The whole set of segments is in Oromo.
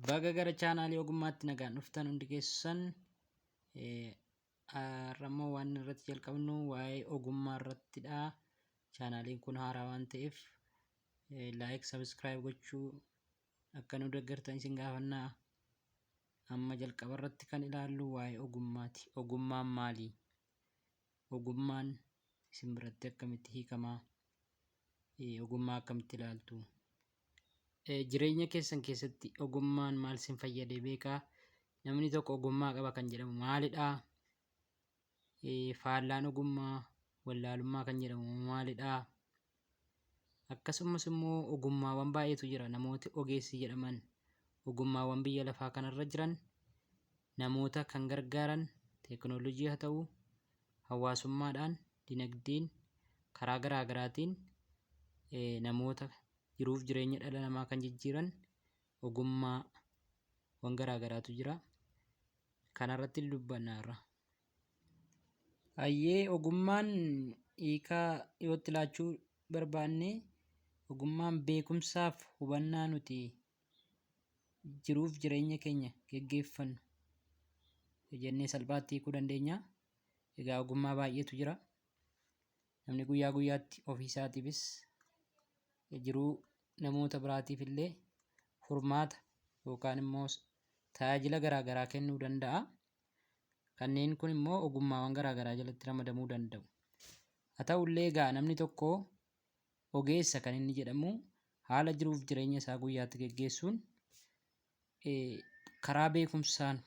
Baga gara chaanaalii ogummaatti nagaan dhuftan hundi keessan. Har'a immoo waan irratti jalqabnu waa'ee ogummaa irrattidha. Chaanaaliin kun haaraa waan ta'eef like, subscribe gochuu akka nu deeggartan isin gaafannaa. Amma jalqaba irratti kan ilaallu waa'ee ogummaati. Ogummaan maali? Ogummaan isin biratti akkamitti hiikamaa? Ogummaa akkamitti ilaaltu? Jireenya keessan keessatti ogummaan maal isin fayyadee beekaa? Namni tokko ogummaa qaba kan jedhamu maalidha? Faallaan ogummaa wallaalummaa kan jedhamu maalidha? Akkasumas immoo ogummaawwan baay'eetu jira. Namooti ogeessi jedhaman ogummaawwan biyya lafaa kanarra jiran namoota kan gargaaran teekinooloojii haa ta'u, hawaasummaadhaan, dinagdeen, karaa garaa garaatiin namoota jiruuf jireenya dhala namaa kan jijjiiran ogummaawwan garaa garaatu jira. Kanarratti dubbanna har'a. Hayyee, ogummaan hiikaa dhiyootti laachuu barbaanne, ogummaan beekumsaaf hubannaa nuti jiruuf jireenya keenya geggeeffannu jennee salphaatti hiikuu dandeenya. Egaa ogummaa baay'eetu jira. Namni guyyaa guyyaatti ofii isaatiifis jiruu namoota biraatiif illee furmaata yookaan immoo tajaajila garaa garaa kennuu danda'a. Kanneen kun immoo ogummaawwan garaa garaa jalatti ramadamuu danda'u. Haa ta'ullee egaa namni tokko ogeessa kan inni jedhamu haala jiruuf jireenya isaa guyyaatti geggeessuun karaa beekumsaan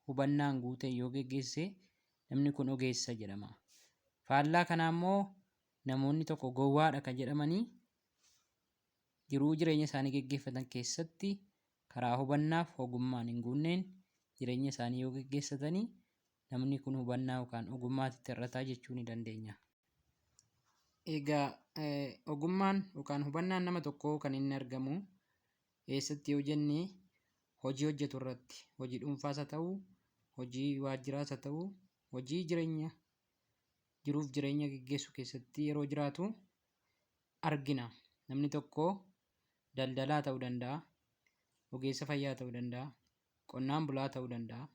hubannaan guuteen yoo geggeesse namni kun ogeessa jedhama. Faallaa kanaa immoo namoonni tokko gowwaadha kan jedhamanii jiruu jireenya isaanii geggeeffatan keessatti karaa hubannaaf ogummaan hin guunneen jireenya isaanii yoo geggeessatanii namni kun hubannaa yookaan ogummaatti hir'ataa jechuu ni dandeenya. Egaa ogummaan yookaan hubannaan nama tokkoo kan inni argamu eessatti yoo jenne, hojii hojjetu irratti, hojii dhuunfaas haa ta'u, hojii waajjiraas haa ta'u, hojii jireenya jiruuf jireenya geggeessu keessatti yeroo jiraatu argina. Namni tokko daldalaa ta'uu danda'a, ogeessa fayyaa ta'uu danda'a, qonnaan bulaa ta'uu danda'a,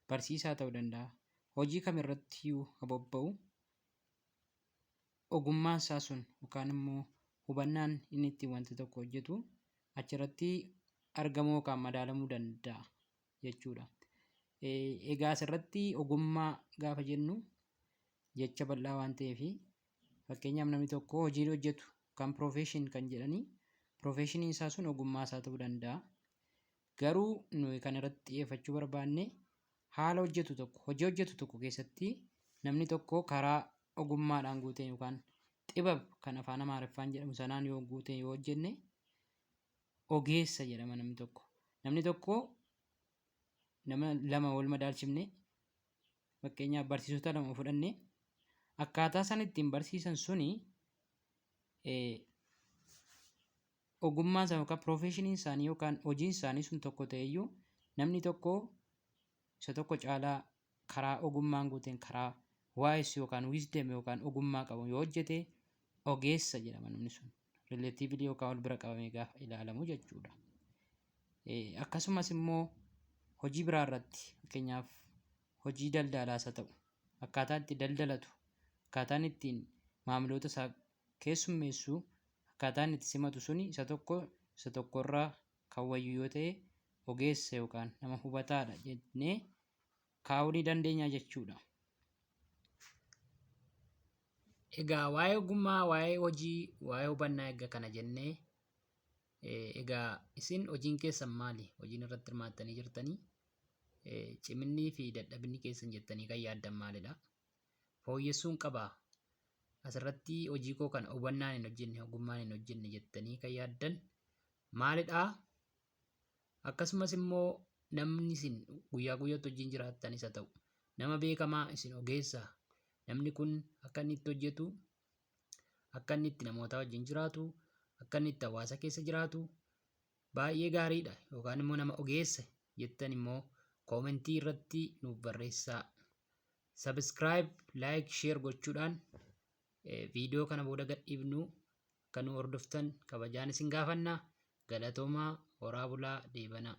barsiisaa ta'uu danda'a. Hojii kamirrattiyyuu haa bobba'u, ogummaan isaa sun yookaan immoo hubannaan inni ittiin wanta tokko hojjetu achirratti argamuu yookaan madaalamuu danda'a jechuudha. Egaa asirratti ogummaa gaafa jennu jecha bal'aa waan ta'eef, fakkeenyaaf namni tokko hojii hojjetu kan profession kan jedhanii, professioniin isaa sun ogummaa isaa ta'uu danda'a. Garuu nuyi kan irratti xiyyeeffachuu barbaanne haala hojjetu tokko, hojii hojjetu tokko keessatti namni tokko karaa ogummaadhaan guuteen yookaan xibab kan afaan Amaariffaan jedhamu sanaan yoo guuteen yoo hojjenne ogeessa jedhama namni tokko. Namni tokko nama lama wal madaalchifne, fakkeenyaaf barsiisota lama fudhanne, akkaataa isaan ittiin barsiisan suni ogummaan isaa yookaan professioniin isaanii yookaan hojiin isaanii sun tokko ta'eyyuu, namni tokko isa tokko caalaa karaa ogummaan guuteen, karaa wise yookaan wisdom yookaan ogummaa qabu yoo hojjete ogeessa jedhama namni sun, relatively yookaan wal bira qabamee gaafa ilaalamu jechuudha. Akkasumas immoo hojii biraa irratti, fakkeenyaaf hojii daldalaas haa ta'u, akkaataa itti daldalatu, akkaataan ittiin maamiloota isaa keessummeessu, akkaataan itti simatu suni isa tokko isa tokkorraa kan wayyu yoo ta'e ogeessa yookaan nama hubataadha jennee kaa'uu ni dandeenya jechuudha. Egaa waa'ee ogummaa, waa'ee hojii, waa'ee hubannaa egaa kana jennee, egaa isin hojiin keessan maali? Hojiin irratti hirmaattanii jirtanii ciminnii fi dadhabinni keessan jettanii kan yaaddan maalidha? Fooyyessuun qabaa? Asirratti hojii koo kana hubannaan hin hojjenne, ogummaan hin hojjenne jettanii kan yaaddan maalidha? Akkasumas immoo namni isin guyyaa guyyaatti wajjin jiraattanis haa ta'u, nama beekamaa isin ogeessa, namni kun akka inni itti hojjetu, akka inni itti namoota wajjin jiraatu, akka inni itti hawaasa keessa jiraatu baay'ee gaariidha yookaan immoo nama ogeessa jettan immoo koomentii irratti nuuf barreessaa. Subscribe, like, share gochuudhaan viidiyoo kana booda gadhiifnu akka nu hordoftan kabajaan isin gaafanna. Galatoomaa, horaa bulaa, deebanaa.